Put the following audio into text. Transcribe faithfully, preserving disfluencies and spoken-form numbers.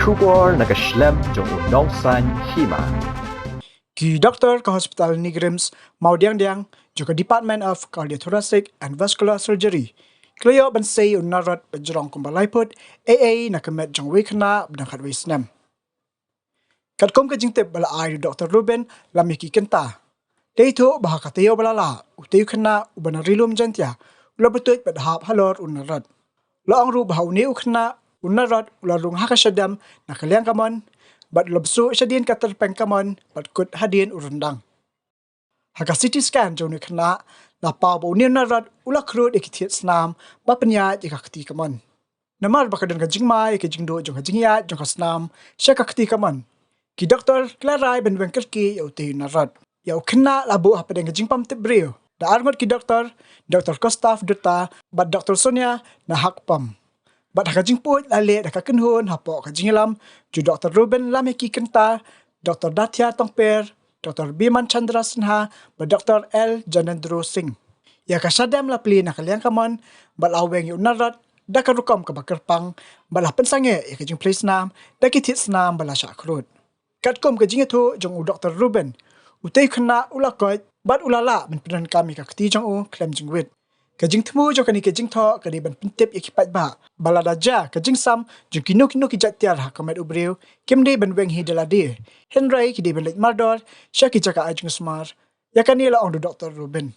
Khubor na ka shlem jong u nongsan hima. Ki doktor ka hospital NEIGRIHMS Mawdiangdiang jong ka Department of Cardiothoracic and Vascular Surgery ki la ïoh ban sei u narod ba jrong kumba lai phut ei ei na ka met jong uwei u khynnah ba dang khatwei snem. Katkum ka jingtip ba la ai da u Doktor Rubin Lamiki Kynta, te ïathuh ba ha ka taïew ba la lah, utei u khynnah uba na Ri-lum Jaiñtia u la btuid bad hap halor u narod. La ong ruh ba ha une u khynnah u narod u la rung ha ka shadem na ka liang kamon bad u la bsuh shadien ka tyrpeng kamon bad kut hadien u ryndang. Ha ka CT scan jong une u khynnah la paw ba une u narod u la khrud ïa ki thied snam ba pynïaid ïa ka kti kamon. Namar ba ka don ka jingma ïa ka jingduh jong ka jingïaid jong ka snam sha ka kti kamon, ki doktor ki la rai ban weng kyrkieh ïa utei u narod. Ïa u khynnah la buh hapdeng ka jingpom tip briew da arngut ki doktor, Doktor Gustav Dutta bad Doktor Sonia Nahakpom. Bad ha ka jingpeit la leh da ka kynhun hapoh ka jingïalam jong u Doktor Rubin Lamiki Kynta, Doktor Dathia Tongper, Doktor Biman Chandra Sinha bad Doktor L Janendra Singh. Ïa ka shadem la plie na ka liang kamon bad la weng ïa u narod da ka rukom kaba kyrpang bad la pynsangeh ïa ka jingplie snam da ki thied snam ba la shah khrud. Katkum ka jingïathuh jong u Doktor Rubin, utei u khynnah u la koit bad u la lah ban pyndonkam ïa ka kti jong u khlem jingwit. Ka jingthmu jong kane ka jingthoh ka dei ban pyntip ïa ki paidbah ba lada jia ka jingsam jong kino kino ki jait tiar ha ka met u briew, kim dei ban weng hi da lade, hynrei ki dei ban leit mardor sha ki jaka ai jingmut. Ïa kane la ong da u Doktor Rubin.